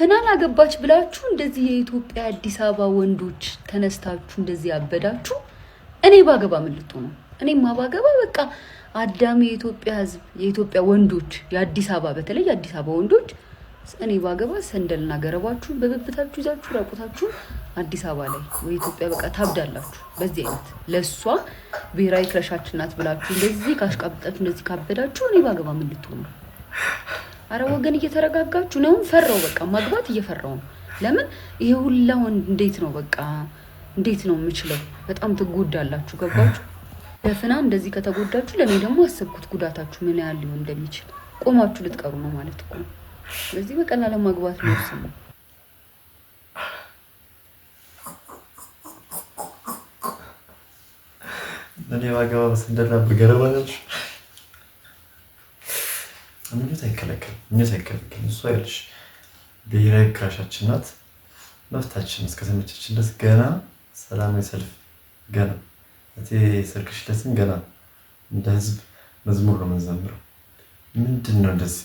ፍናን አገባች ብላችሁ እንደዚህ የኢትዮጵያ አዲስ አበባ ወንዶች ተነስታችሁ እንደዚህ ያበዳችሁ፣ እኔ ባገባ ምን ልትሆኑ? እኔማ ባገባ በቃ አዳሚ የኢትዮጵያ ሕዝብ፣ የኢትዮጵያ ወንዶች፣ የአዲስ አበባ፣ በተለይ የአዲስ አበባ ወንዶች፣ እኔ ባገባ ሰንደልና ገረባችሁን በብብታችሁ ይዛችሁ ራቁታችሁን አዲስ አበባ ላይ ወይ ኢትዮጵያ በቃ ታብዳላችሁ። በዚህ አይነት ለእሷ ብሔራዊ crush ኣችን ናት ብላችሁ እንደዚህ ካሽቃብጣችሁ፣ እንደዚህ ካበዳችሁ፣ እኔ ባገባ ምን ልትሆኑ? አረ ወገን እየተረጋጋችሁ ነው። ፈራው፣ በቃ ማግባት እየፈራው ነው። ለምን ይሄ ሁላ ወንድ እንዴት ነው፣ በቃ እንዴት ነው የምችለው? በጣም ትጎዳላችሁ። ገባችሁ? ለፍና እንደዚህ ከተጎዳችሁ ለእኔ ደግሞ አሰብኩት ጉዳታችሁ ምን ያህል ሊሆን እንደሚችል። ቆማችሁ ልትቀሩ ነው ማለት እኮ ነው። ስለዚህ በቀላል ማግባት ልወስን ነው። እኔ ባገባ በሰንደልና በገረባ ነች። ምኞት አይከለከልም። ምኞት አይከለከልም። እሷ ይኸውልሽ ብሔራዊ crush ኣችን ናት። መፍታችን እስከተመቸችን ድረስ ገና ሰላማዊ ሰልፍ፣ ገና እቴ ሰርክሽለትን ገና እንደ ህዝብ መዝሙር ነው የምንዘምረው። ምንድን ነው እንደዚህ?